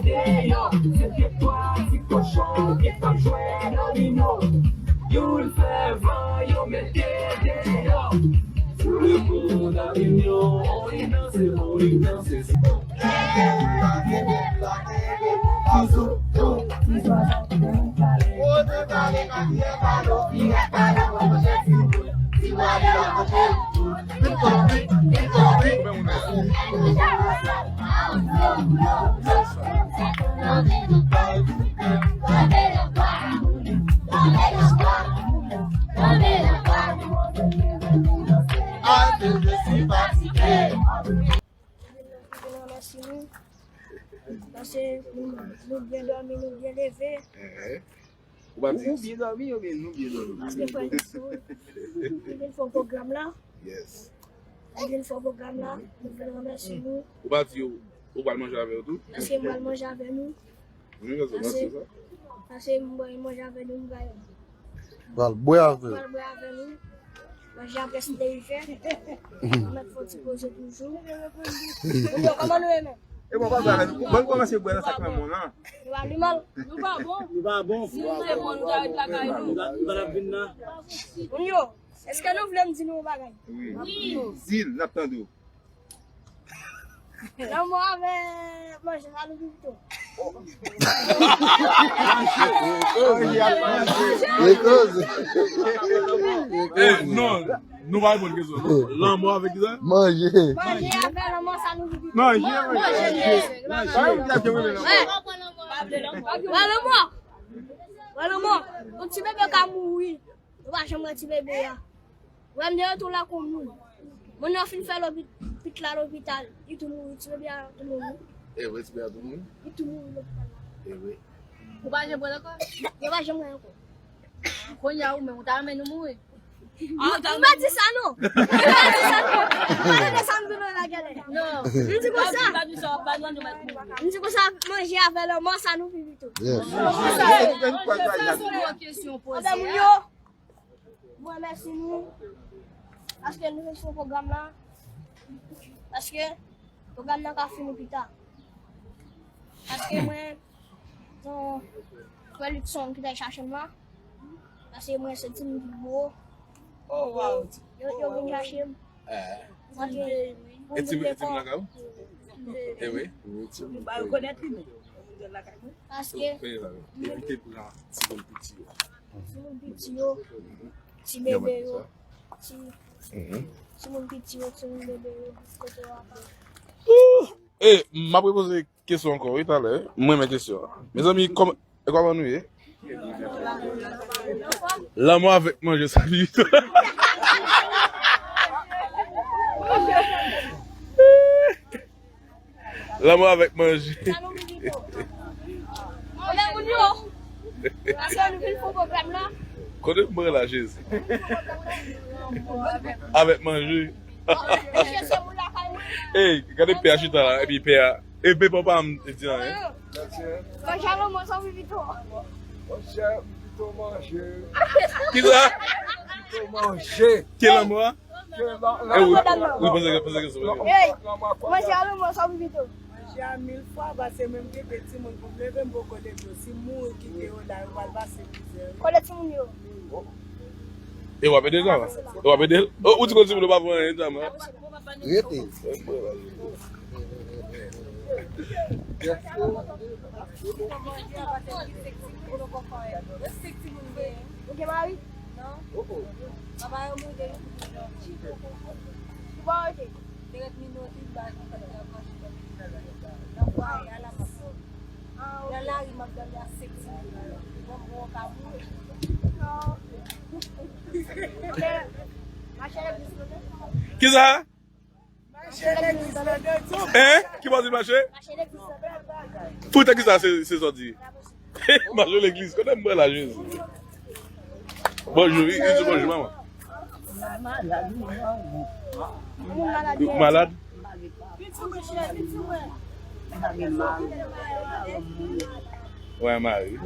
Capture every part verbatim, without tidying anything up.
Deyò, se te twa ti kochon ki t ap jwe domino. Youn fè van, yo mete deyò. Tout moun a inyon, on inyon, se on inyon, se Mèsi nou. Paske nou, nou byen dòmi, nou byen leve. Enhen. Ou pa di. Ou byen dòmi oubyen nou byen dòmi? Paske frè Nestor, li vin fè pwogram la. Yes. Li vin fè pwogram la. Nou vin remèsye nou. Ou pa di yo, ou pral manje avè yo tou? Paske m pral manje avè nou. Paske, paske m pral manje avè nou, m pral Pral bwè avè yo. Pral bwè avè nou. Manje apre si de fè. Mèt fè ti koze toujou. Moun yo, kòman nou ye menm? E bon, pa pale. Bon, kòmanse bwè nan sak nan moun nan. Nou pa li mal. Nou pa bon. Nou pa bon. Si nou te bon, nou ta ret lakay nou. Nou pa, nou pa t ap vin nan. Moun yo, èske nou vle m di nou yon bagay? Wi. Di l, n ap tande w. Lanmò avè manje sa nou pi pito. Manje. Manje. Eh, non, nou pa reponn kesyon, non. Lanmò avè kisa? Manje. Manje avè lanmò sa nou pi pito. Manje, manje. Manje. Wè lanmò. Wè lanmò. Yon ti bebe ka mouri. Ou pa janm wè ti bebe a. Ou wè m de retour la kon moun. Moun nan fin fè lopi-, pit la lopital. Li tou mouri, ti bebe a tou mouri. E vre, ti bebe a tou mouri? Li tou mouri lopital la. E vre. Ou pa janm wè l ankò? Yo pa janm wè l ankò. Kounye a ou menm, ou ta renmen nou mouri? M pa di sa non. M pa di sa non. M pa di sa m di nou la gèlè. Non. M di konsa. M di konsa, manje avè lanmò sa nou pi pito. Yes. Sa se yon bon kesyon poze. Moun yo, mwen remèsye nou. Paske nou fè pwogram la. Paske pwogram nan ka fini pita. Paske mwen, yon frè Luckson ki t al chache m la. Paske mwen se timoun ki gwo. Oh, wow. Yo, yo vin chache m. Eh. Mwen te, e timoun, e timoun lakay ou? E wi. Wi, timoun. Ba rekonèt li menm. Paske evite pran timoun piti yo. Timoun piti yo, ti bebe yo, ti, timoun piti yo, timoun bebe yo, kote yo ap ale. E, m ap repoze kesyon ankò, wi, talè. M renmen kesyon an. Mezanmi, kòm-, e kòman nou ye? Lanmò avèk manje sa pi pito. Lanmò avèk manje. Sa nou pi pito. Anben moun yo. Paske nou vin fè pwogram la. Kote m pran la, Jezi? Avèk manje. Mesye, se moun lakay mwen. Ey, gade pè a chita la, epi pè a, e pè pa m di anyen. Manje a lanmò sa pi pito. Monchè, pito manje. Kisa? Pito manje. Ki lanmò a? Ke la, e wi, wi, poze, poze kesyon. Ey, manje a lanmò sa pi pito. Manje a mil fwa, paske menm gen de timoun pou m leve, m poko leve yo. Si m mouri kite yo la, yo pral pase mizè, wi. Kote timoun yo? E w ap ede l, sa va? E w ap ede l? O, ou di kote timoun yo pa pou anyen, sa va? Rete. Ou gen mari? Non. Papa yo mouri depi pitit. Ou pa oke. Te ret minot, li ba nou fè travay nan fwaye a la, m ap dòmi. Nan lari, m ap dòmi a senk timoun. Bon, bon, ka mouri. Mache legliz kote? Kisa? Mache legliz kote? Hein? Ki bò di mache? Mache legliz kote? Poutan kisa se, se sa w di? Mache legliz, kote m pran la, Jezi? Bonjou, li, li di bonjou, manman. Ou malad? Wè, mari.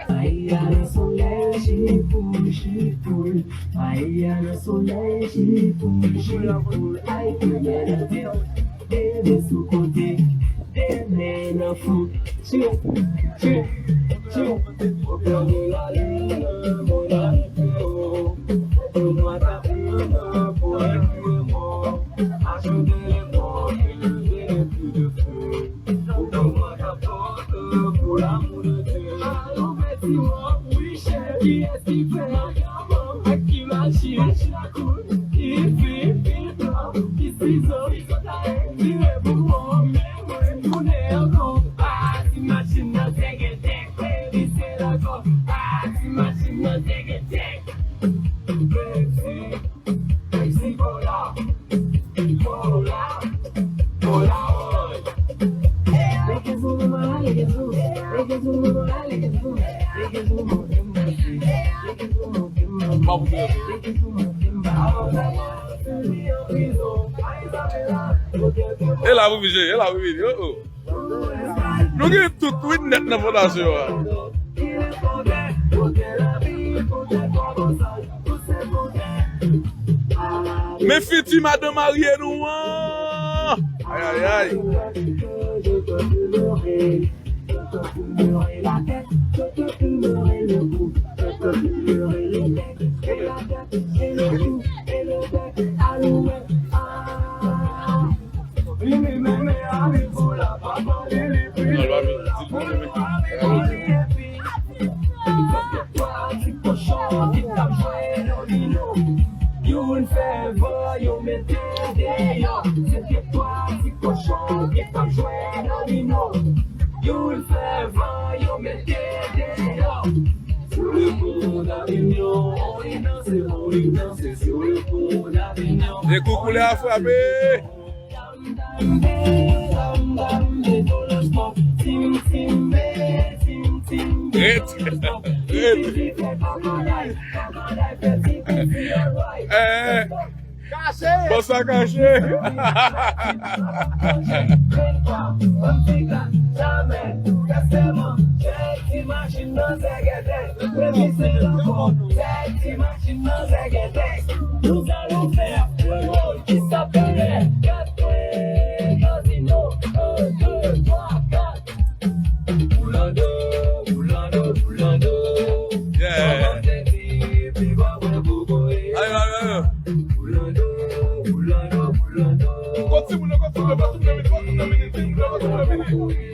Mayi a nan solèy, chipoul, chipoul. Mayi a nan solèy, chipoul, chipoul. Ay, premye leve, leve sou kote. E la pou vini, e la pou vini. Oh, oh. Nou gen tout wi nèt nan fondasyon an. Men fiti madanm marye nou an. Ay, ay, ay. Youn fè van, yo mete deyò. Se te twa ti kochon ki t ap jwe domino. Youn fè van, yo mete deyò. Sou le pon Davignon, on li danse, on li danse sou le pon Davignon. E kou koulè a frape. Ret. Ret. Eh, bòs la kache. Nous allons faire le rôle qui s'appelle Quatre Coins Casino. Un, deux, trois, quatre. Boulando, Boulando, Boulando. Yeah. Kòman te di, pi bon wè Boboye. Ayo, ayo, ayo. Boulando, Boulando, Boulando. Kontinye, kontinye, kontinye, kontinye, kontinye, kontinye.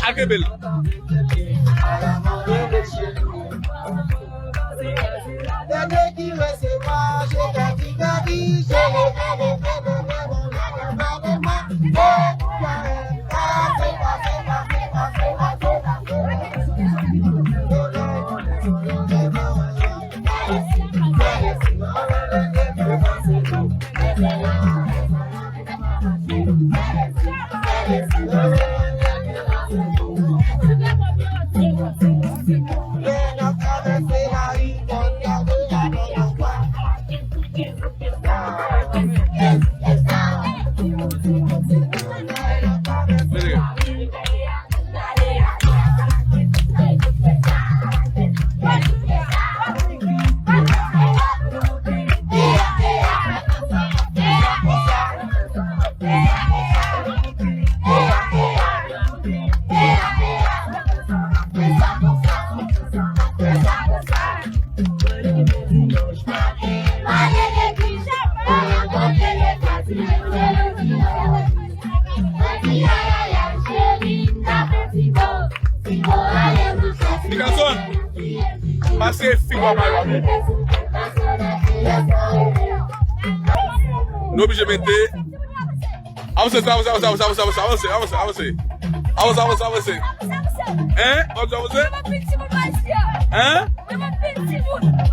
Al kenbe l. Mickaëlson, pase fi w ap bay w ap. Nou oblije mete. Avanse, avanse, avanse, avanse, avanse, avanse, avanse, avanse. Avanse, avanse, avanse. Hein? Avanse, avanse. Hein?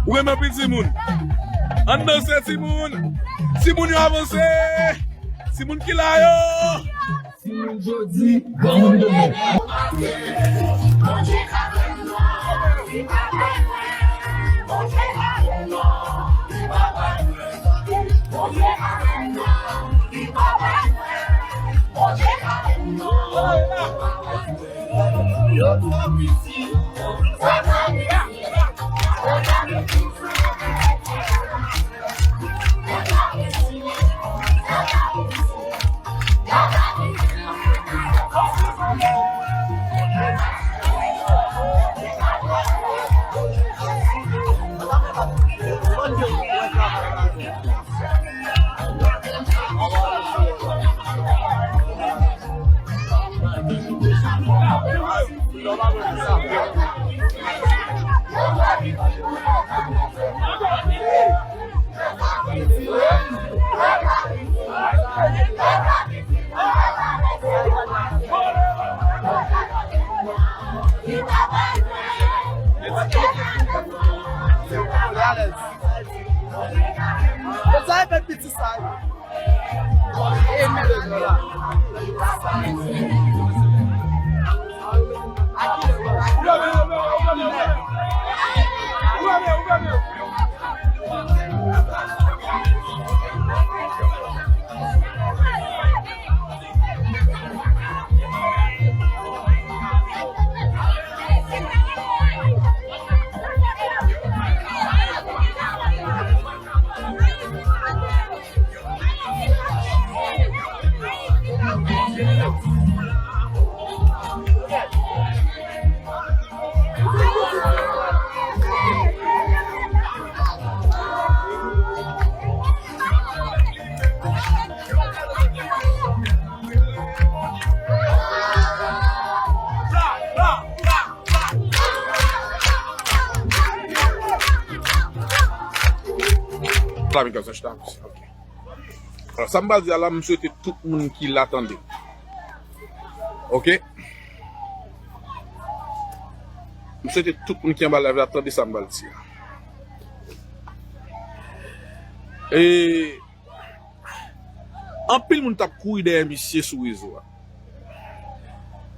Ou renmen anpil timoun? Ann danse, timoun. Timoun yo avanse. Timoun ki la yo. Timoun jodi, granmoun demen. Alèz. Sa e fè piti sa yo. Sa m pral di a la, m swete tout moun ki la tande. Oke? M swete tout moun ki anba live la tande sa m pral di a. E anpil moun t ap kouri dèyè misye sou rezo a.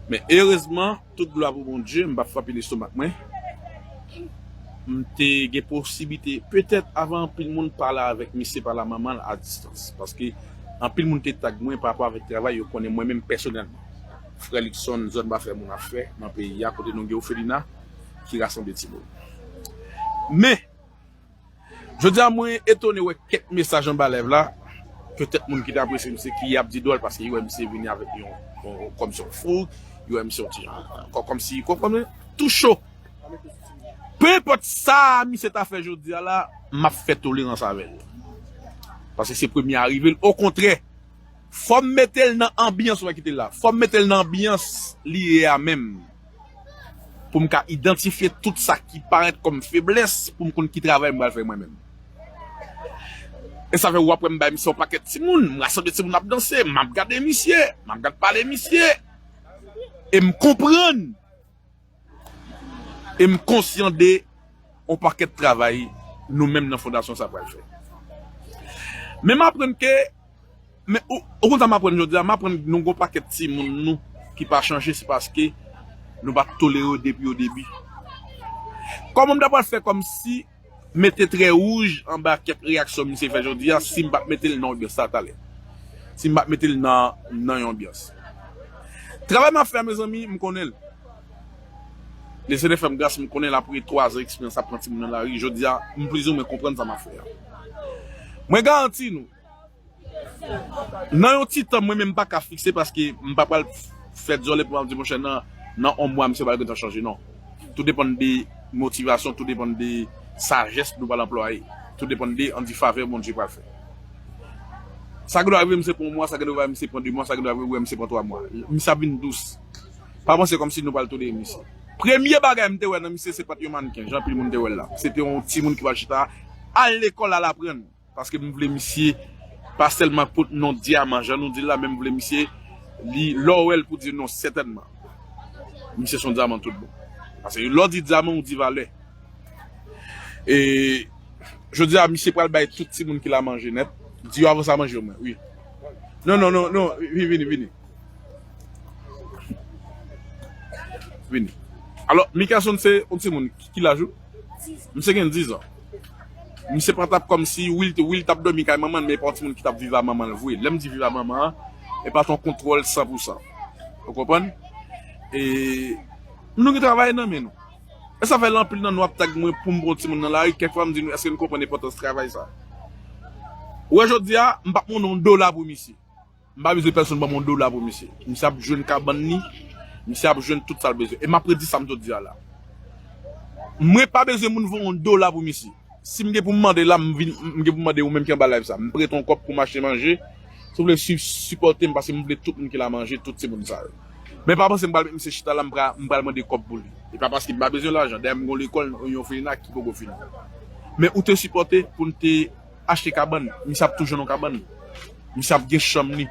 Men erezman, tout glwa pou Bondye, m pa frape lestomak mwen. M te gen posiblite, petèt avan anpil moun pale avèk misye, pale a manman l a distans. Paske anpil moun te tag mwen pa rapò avèk travay yo konnen mwen menm pèsonèlman. Frè Luckson, zòn pa fè moun ap fè nan peyi a, kote nou gen ofelina ki rasanble timoun. Men, jodi a, mwen etone wè kèk mesaj anba live la. Petèt moun ki te apresye misye ki ap di dwòl paske yo wè misye vini avèk yon, yon, kòmsi yon foug, yo wè misye yon ti jan, kò-, kòmsi, kò-, kòmsi tou cho. Pe enpòt sa misye ta fè jodi a la, m ap fè tolerans avè l. Paske se premye arive l. Okontrè, fò m mete l nan anbyans, ou pa kite l la. Fò m mete l nan anbyans li ye a menm. Pou m ka idantifye tout sa ki parèt kòm feblès, pou m konn ki travay m pral fè mwen menm. E sa fè w ap wè m bay misye yon pakèt timoun, m rasanble timoun ap danse, m ap gade misye, m ap gad pale misye. E m konprann. E m konsyan de yon pakèt travay nou menm nan fondasyon sa pral fè. Men m aprann ke, men ou, ou konn sa m aprann jodi a, m aprann nou gon pakèt timoun nou ki pa chanje, se paske nou pa t tolere yo depi o debi. Kòman m ta pral fè kòmsi mete trè wouj anba kèk reyaksyon misye fè jodi a, si m pa t mete l nan yon anbyans sa talè. Si m pa t mete l nan, nan yon anbyans. Travay m ap fè a, mezanmi, m konnen l. Lesenyè fè m gras, m konnen l apre twa zan eksperyans ap pran timoun nan lari. Jodi a, m plizoumwen konprann sa m ap fè a. Mwen garanti nou, nan yon ti tan, mwen menm m pa ka fikse paske m pa pral fè dyòlè pou m ap di, monchè, nan, nan yon mwa, misye pral gentan chanje, non. Tou depann de motivasyon, tou depann de sajès nou pral anplwaye. Tou depann de, ann di, favè Bondye pral fè. Sa gen dwa rive misye pran yon mwa, sa gen dwa rive misye pran de mwa, sa gen dwa rive misye pran twa mwa. Misye ap vin dous. Pa panse kòmsi nou pral tounen misye. Premye bagay m te wè nan misye, se pa t yon mannken, jan anpil moun te wè l la. Se te yon timoun ki pral chita al lekòl, al aprann. Paske m vle misye pa sèlman pot non dyaman, jan nou di l la, men m vle misye, li, lè w wè l pou di non, sètènman. Misye se yon dyaman tout bon. Paske lè w di dyaman, ou di valè. E jodi a, misye pral bay tout timoun ki la manje nèt. Di yo avanse a manje omwen, wi. Non, non, non, non, vini, vini, vini. Vini. Alò, Mickelson se yon timoun ki, ki laj ou? Misye gen diz an. Misye pa t ap kòmsi, wi, l te, wi, l t ap dòmi kay manman l, men e pa yon timoun ki t ap viv a manman l vre. Lè m di viv a manman an, e pa t yon kontwòl san pou san. Ou konprann? E nou gen travay nan men nou. E sa fè anpil nan nou ap tag mwen pou m pran yon timoun nan lari, kèk fwa m di nou, èske nou konprann enpòtans travay sa? Ou wè jodi a, m p ap mande yon dola pou misye. M pa bezwen pèsonn ban m yon dola pou misye. Misye ap jwenn kabann li, misye ap jwenn tout sa l bezwen. E m ap redi sa m sot di a la. Mwen pa bezwen moun voye yon dola pou misye. Si m gen pou m mande la, m vin, m gen pou m mande ou menm ki anba live sa. M prete yon kòb pou m achte manje. Si w vle sipòte m, paske m vle tout moun ki la manje, tout timoun sa yo. Men pa panse m pral met misye chita la, m pral, m pral mande kòb pou li. E pa paske m pa bezwen lajan. Dayè m gon lekòl, yon òfelina ki poko fini. Men ou te sipòte pou n te achte kabann. Misye ap toujou nan kabann. Misye ap gen chanm li.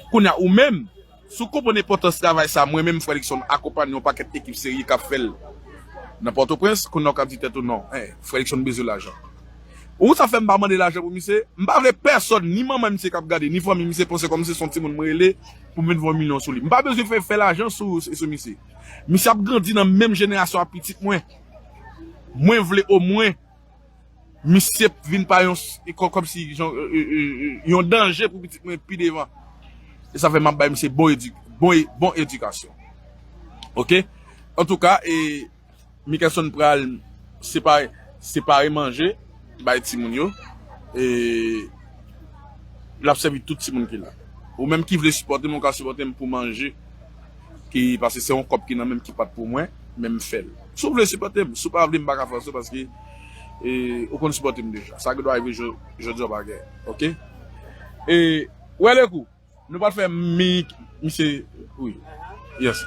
Kounye a, ou menm, si w konprann enpòtans travay sa, mwen menm, Frè Luckson akonpanye yon pakèt ekip serye k ap fè l nan Pòtoprens, kounye a w ka di tèt ou non, en, Frè Luckson bezwen lajan. Ou sa fè m pa mande lajan pou misye, m pa vle pèsonn, ni manman misye k ap gade, ni fanmi misye panse kòmsi se yon timoun mwen rele pou m vin voye milyon sou li. M pa bezwen fè, fè lajan sou, sou misye. Misye ap grandi nan menm jenerasyon ak pitit mwen. Mwen vle omwen misye vin pa yon, kò-, kòmsi jan, e, e, e, yon danje pou pitit mwen pi devan. E sa fè m ap bay misye bon edi-, bon e-, bon edikasyon. Oke? Antouka, e, Mickelson pral separe, separe manje bay timoun yo. E l ap sèvi tout timoun ki la. Ou menm ki vle sipòte m, ou ka sipòte m pou manje. Ki, paske se yon kòb ki nan men m ki pa t pou mwen, men m fè l. Si w vle sipòte m, si w pa vle m pa ka fòse w paske, e, ou konn sipòte m deja. Sa ki dwe rive jodi a pa gen, oke? E, wè le kou. Nou pral fè mi, misye, wi. Yes.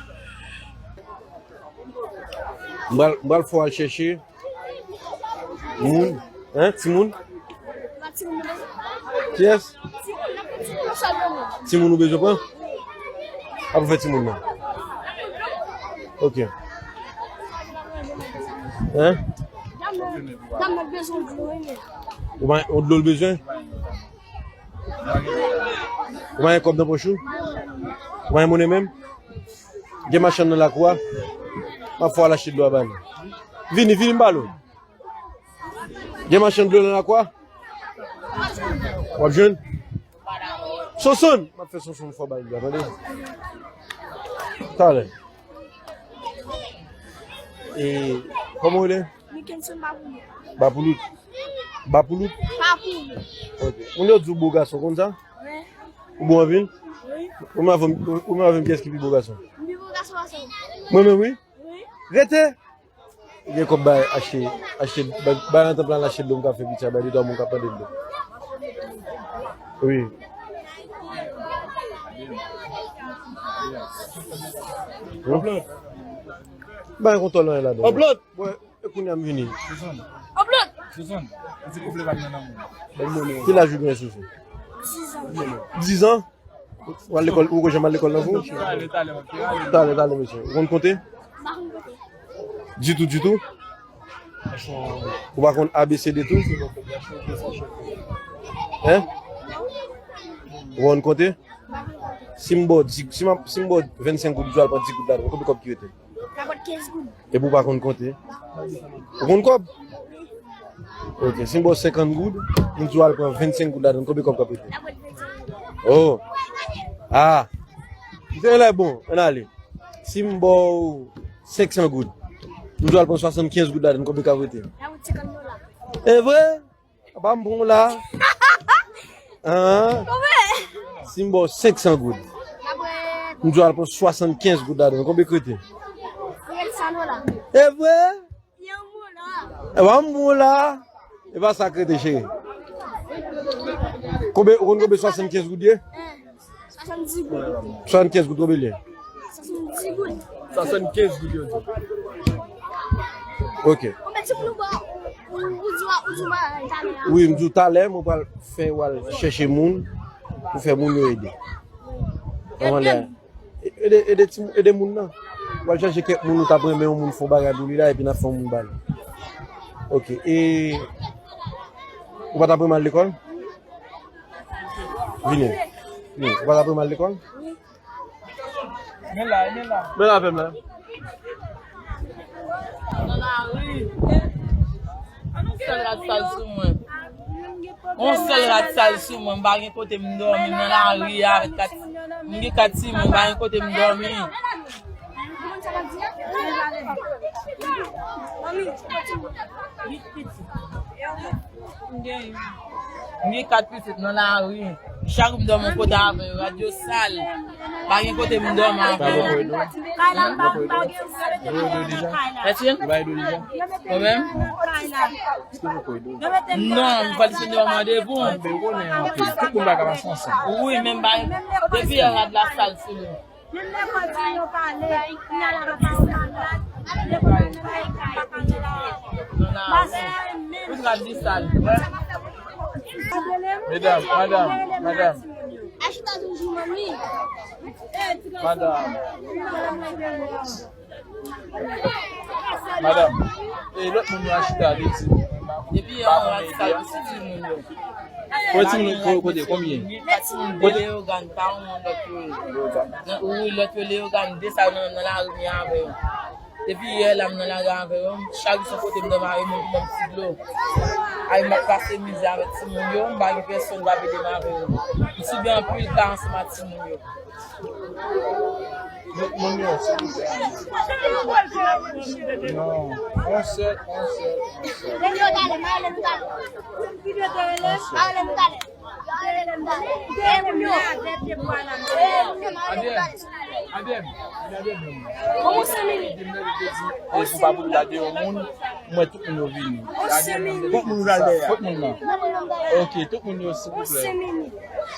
M pral, m pral fè w al chèche moun, en, timoun. Kiyès? Timoun ou bezwen pran? Ap fè timoun nan. Ok. En? Ou pa, ou dlo l bezwen? Ou pa gen kòb nan pòch ou? Ou pa gen monnen menm? Gen machann nan lakou a? M ap fè w al achte dlo a ba li. Vini, vini m pale w. Gen machann dlo nan lakou a? W ap jwenn? Sonsonn! M ap fè Sonsonn fè w bay dlo a, tande? Talè. E, kòman w rele? Mickelson Bapoulout. Bapoulout? Bapoulout? Bapoulout. Ok. Moun yo di w bo gason, konn sa? Wi. Ou bo anpil? Wi. Ou menm avè m, ou menm avè m, kiyès ki pi bo gason? M pi bo gason pase w. Mwen menm, wi? Wi. Rete! Ou gen kòb bay achte, achte, bay, bay nan tanp lan achte dlo m ka fè piti a, bay de twa moun k ap mande dlo. Wi. Bay kontwòl anyen ladan. Bon, e kounye a m vini. Suzanne. Suzanne. Ki laj ou gen, Suzanne? Dizan. Ou al lekòl, ou ko janm al lekòl nan kou? Talè, talè, m ap tirale. Talè, talè, mesye. Ou konn konte? M pa konn konte. Ditou, ditou? Ou pa konn A B C D tou? Hein? Ou konn konte? Si m ba w di, si m ap, si m ba w vennsenk goud, ou al pran dis goud ladan, konbyen kòb ki rete? Epi w pa konn konte? Ou konn kòb? Ok, si m ba w senkant goud, m di w al pran vennsenk goud ladan, konbyen kòb k ap rete? Oh! Ah! M te lè bon, ann ale. Si m ba w senksan goud, m di w al pran swasannkenz goud ladan, konbyen k ap rete? E vre? Apa m pran w la? An? Si m ba w senksan goud, m di w al pran swasannkenz goud ladan, konbyen k rete? E vre? Apa m pran w la? E pa sa k rete, cheri. Konbyen, ou konn konbyen swasannkenz goud ye? Swasannkenz goud konbyen l ye? Swasannkenz goud yo di. Ok. Wi, m di w talè, mwen pral fè w al chèche moun pou fè moun yo ede. Konprann la? Ede, ede, ti, ede moun nan. W al chèche kèk moun ou t ap renmen yon moun fè yon bagay pou li la, epi n ap fè yon moun ba li. Ok. E ou pa t ap renmen al lekòl? Vini. Vini. Ou pa t ap renmen al lekòl? Men la, men la. Men la, fè m la. Nan lari. Yon sèl rad sal sou mwen. Yon sèl rad sal sou mwen. M pa gen kote m dòmi nan lari a avèk kat, m gen kat timoun, m pa gen kote m dòmi. M gen kat pitit nan lari. Chak jou m dòmi yon kote avè yo. Rad yo sal. Pa gen kote m dòmi avè yo. Mwen menm? Non, m pa di se yon randevou. Wi, men m pa, depi yè rad la sal sou li. Menm lekòl di yo pale, kounye a la papa yo malad, lekòl la pale kay, papa yo la. Tout rad li sal. Medam, madanm, madanm. Madanm. Madanm, e lòt moun yo achita de timoun. Depi yon rad sa yo se timoun yo. Konbyen timoun, ko-, kote, konbyen? Kat timoun, de Leyogàn, pa yon moun lòt yo ye. Nan, wi, lòt yo Leyogàn, de sa yo nan, nan lari m ye avè yo. Depi yè la m nan lari avè yo, chak jou se kote m dòmi avè yo, moun pou ban m ti dlo. Ay, m ap pase mizè avèk timoun yo, m pa gen pèsonn k ap ede m avè yo. M sibi anpil ka ansanm ak timoun yo. Lòt moun yo, silvouplè. Non, on sèl, on sèl, on sèl. On sèl. Adèm, adèm, adèm. E pou pa pou lade yon moun, mwen tout moun yo vini. Kot moun ou pral dèyè? Kot moun nan? Ok, tout moun yo, silvouplè.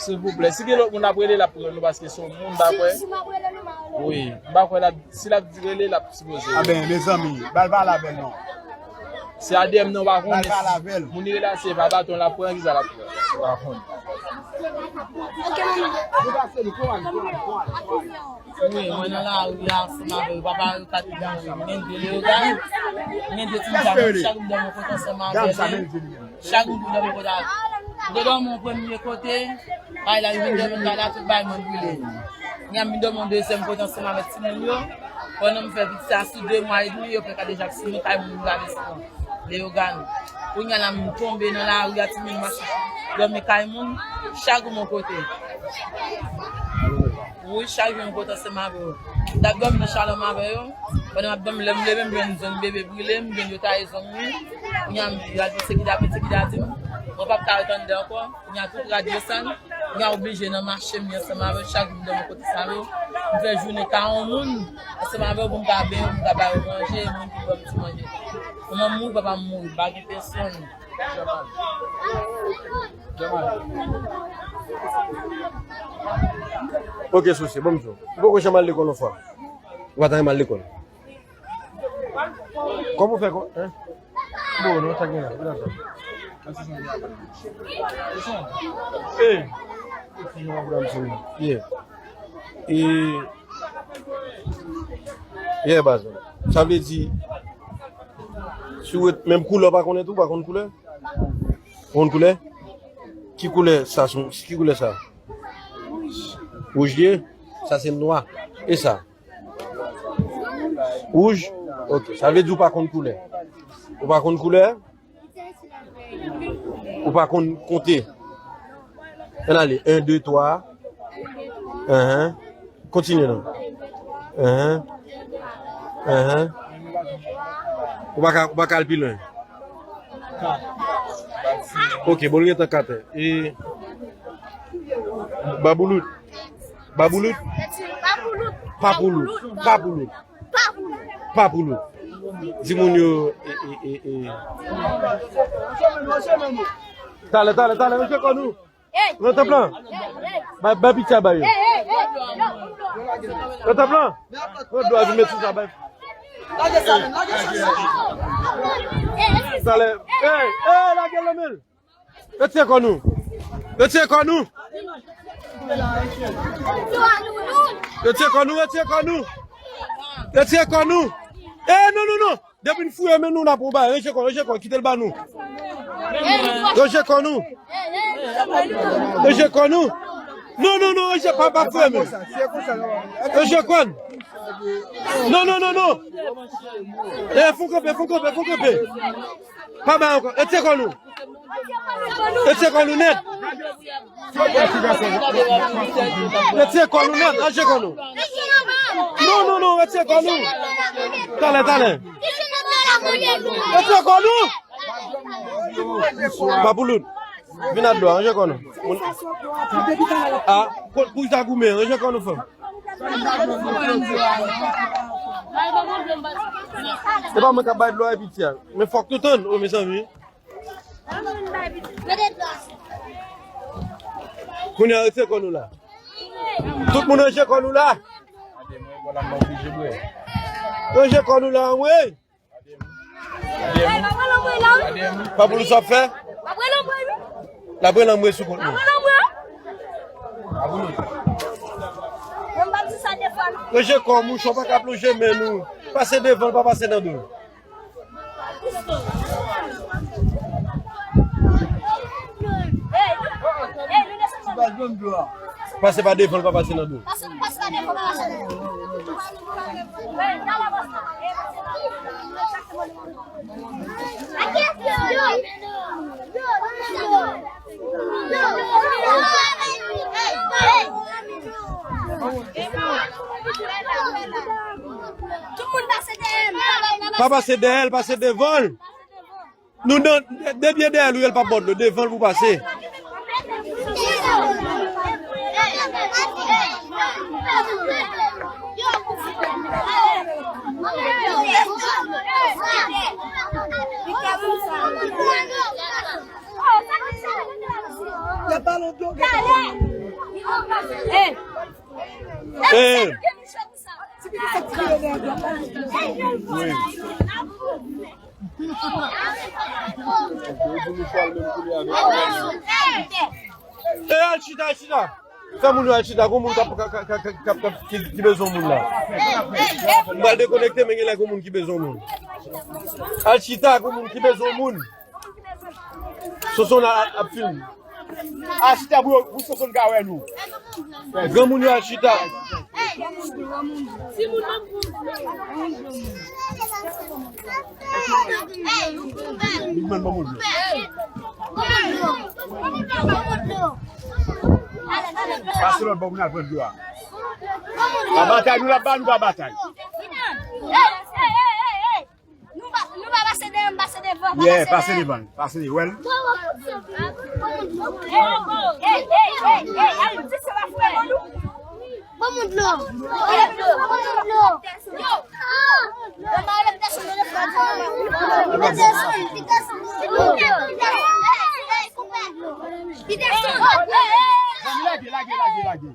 Silvouplè, si gen lòt moun ap rele, l ap pran nou paske se yon moun, m pa kwè. Wi, m pa kwè l ap, si l ap rele, l ap sipoze. A ben, mezanmi, ba l pale avè l non. Se A D M nan, w pa konnen. Ba l pale avè l. Moun li rele a se pa baton l ap pran, ki sa l ap pran? W pa konnen. Wi, mwen nan lari a ansanm avè yo. Papa yo ka tou nan wi. M gen de Leyogàn, m gen de timoun sa, chak m dòmi yon kote ansanm avè li. Chak moun pou dòmi kote a. M te dòmi yon premye kote, kay la, yo vin dòmi kay la, tout bagay mwen brile. Kounye a m vin dòmi yon dezyèm kote ansanm avèk timoun yo. Pandan m fè pitit sa sou de mwa edmi, yo fè kadejak sou mwen, kay moun yo lave sou mwen. Leyogàn. Kounye a la, m tonbe nan lari a, timoun mache dòmi kay moun, chak moun yon kote. Wi, chak jou yon kote ansanm avè yo. M t ap dòmi nan chalè m avè yo. Pandan m ap dòmi, lè m leve, m jwenn zong bebe brile, m jwenn yo taye zong mwen. Kounye a, m di, radyo sekirite ap sekirite a di m, mwen p ap ka ret anndan ankò. Kounye a, tout radyo sal. Kounye a, oblije nan mache m ye ansanm avè yo. Chak jou m dòmi kote sa yo. M fè jounen ka yon moun ansanm avè yo pou m ka benyen, pou m ka ba yo manje, moun ki ban m ti manje. Manman m mouri, papa m mouri, m pa gen pèsonn. Ok, Sousi, ban m di w. Ou poko janm al lekòl yon fwa? Ou pa ta renmen al lekòl? Kòman w fè kon, hein? Bon, non, sa gen la, vin ansanm. Hey! Yeah. E, yeah, baz. Sa vle di, si w ret menm koulè, w pa konnen tou, w pa konn koulè? Ou konn koulè? Ki koulè sa, ki koulè sa? Wouj. Wouj li ye? Sa se nwa. E sa? Wouj? Ok. Sa vle di ou pa konn koulè. Ou pa konn koulè? Ou pa konn konte? Ann ale. En, de, twa. Enhen. Kontinye non. Enhen. Enhen. Ou pa ka, ou pa ka al pi lwen. Ok, bon, l gentan kat è. E baboulout. Baboulout? Papoulout. Papoulout. Papoulout. Papoulout. Di moun yo, e, e, e, e. Talè, talè, talè, mesye kò nou. Hey! Nan tanp lan. Hey, hey. Bay, bay pitya ba yo. Hey, hey, Nan tap lan. Pran dlo a vin met sou sa, bay. Lage sa, men, lage sa. Talè. Ey, ey, lage l nan men l. Retire kò nou. Retire kò nou. Retire kò nou, retire kò nou. Retire kò nou. Eh, non, non, non. Depi n fouye men nou la pou bay. Ranje kò, ranje kò, kite l ba nou. Ranje kò nou. Ranje kò nou. Non, non, non, ranje, pa, pa fouye men. Ranje kò n. Non, non, non, non. Eh, fon kanpe, fon kanpe, fon kanpe. Pa bay ankò. Retire kò nou. Retire kò nou nèt. Retire kò nou nèt. Lage kò nou. Non, non, non, retire kò nou. Talè, talè. Retire kò nou. Papoulout. Vin a dlo a, ranje kò nou. Moun- Ah, pou, pou sa goumen, ranje kò nou fanm. Se pa mwen k ap bay dlo a epi ti a. Men fòk nou tann, o mezanmi. Kounye a, retire kò nou la. Tout moun ranje kò nou la. Ranje kò nou la, wi. Papoulout sa ap fè? L ap pran lanmwe sou kont nou. Plonje kò w, mouchwa pa ka plonje men nou. Pase devan l, pa pase nan do l. Pase pa devan l, pa pase nan do l. Pa pase dèyè l, pase devan l. Nou nan, de pye dèyè l, wi, l p ap ba w dlo, devan l pou pase. Eh. Eh, al chita, al chita. Fè moun yo al chita, gon moun k ap, k ap, k ap, k ap, k ap, ki, ki bezwen moun la. M pral dekonekte, men genlè gon moun ki bezwen moun. Al chita, gon moun ki bezwen moun. Sonson ap, ap film. Al chita pou yo, pou Sonson ka wè nou. Granmoun yo al chita. Big man, ban moun dlo. Pase lòt bò pou n al pran dlo a. Pa batay, nou la ba nou pa batay. Nou pa, nou pa pase devan, pase devan, pa pase devan. Yeah, pase devan, pase devan. Wè l. Ey, ey, ey, ey, al di se pa fouye kò nou. Ban mwen dlo. Ban mwen dlo. Ban mwen dlo. Yo. Yo, mwen ale Peterson, Peterson, Peterson. Peterson. Lage, lage, lage, lage.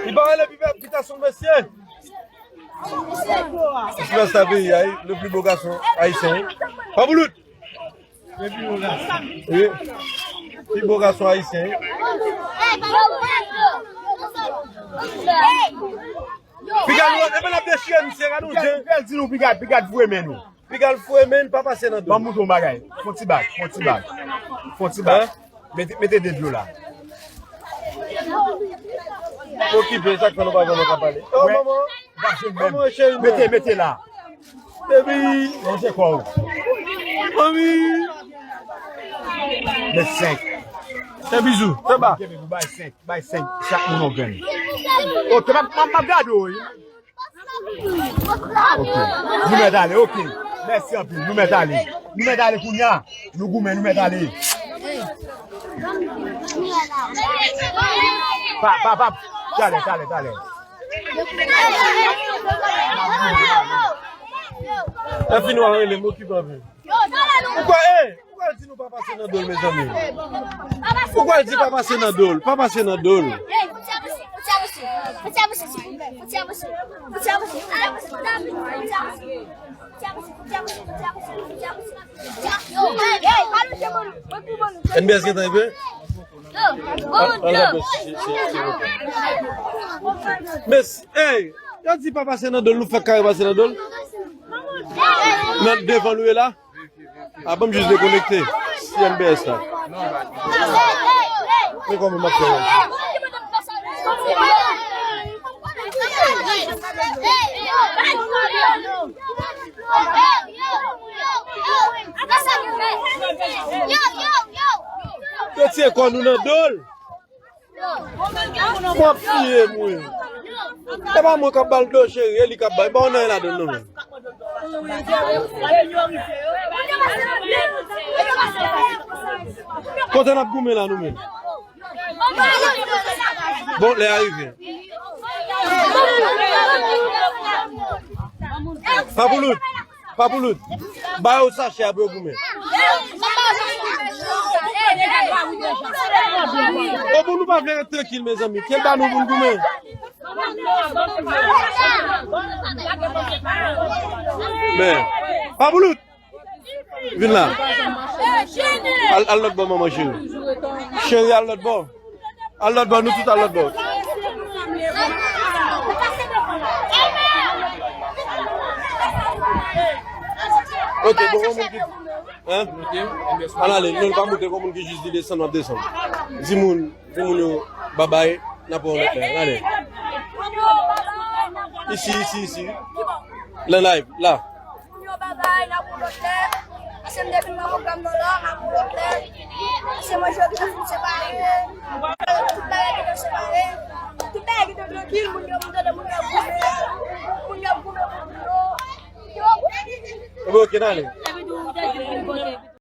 Li pa rele Peterson, mesye. Mesye sa peyi a, wi, le plus beau garçon haïtien, wi. Papoulout. Wi. Pi beau garçon haïtien, wi. Piga nou, epi l ap dechire misye, gade yon zen. Piga l di nou, piga, piga l foure men nou. Piga l foure men, pa pase nan do. Ban m montre yon bagay. Fon ti bag, fon ti bag. Fon ti bag. Mete, mete de dlo la. Okipe, sa k fè nou pa janm ka pale. Oh, manman. Manman, cheri mwen. Mete, mete la. Baby. Manje kò w. Manmi. Met senk. Fè bizou, fè ba. Bay senk. Bay senk, chak moun yon grenn. Ok, m ap, m ap, m ap gade w, wi. Ok. Nou mèt ale, ok. Mèsi anpil, nou mèt ale. Nou mèt ale kounye a. Nou goumen, nou mèt ale. Pa, pa, pa. Talè, talè, talè. Lè fini w a rele m, okipe anpil. Ou kwè, e, ou kwè di nou pa pase nan do l, mezanmi? Ou kwè di pa pase nan do l? Pa pase nan do l. N B S gentan rive? Mes, hey, yo di pa pase nan do l, nou fèk kare pase nan do l. Nan devan nou ye la. A, ban m jis dekonekte. Si M B S la. Men kòman m ap fè la. Yo tiye kò nou nan do l. Mwen ap tiye m, wi. E pa mwen k ap ba l dlo, cheri, e li k ap ba l. E pa w nan ladan l, non, men. Kote n ap goumen la, nou menm? Bon, lè a rive. Papoulout. Papoulout, ba yo sachè a pou yo goumen. O, bon, nou pa vle ret trankil, mezanmi. Kè l ba nou pou n goumen. Men, Papoulout, vin la. Al, al lòt bò, manman cheri. Cheri, al lòt bò. Al lòt bò, nou tout al lòt bò. Ok, bon, yon moun ki, hein? Ann ale, non, pa moute, yon moun ki jis di desann, w ap desann. Di moun, di moun yo babay, n ap wè w lòt lè. Ann ale. Isi, isi, isi. Nan live, la. Moun yo babay, n ap wè w lòt lè. Paske m te vin nan pwogram nan la, n ap wè w lòt lè. Paske manje yo gentan fin separe. Tout bagay gentan separe. Tout bagay gentan trankil, moun yo, moun tande moun yo ap goumen. Moun yo ap goumen pou yo. Ebyen, ok, n ale.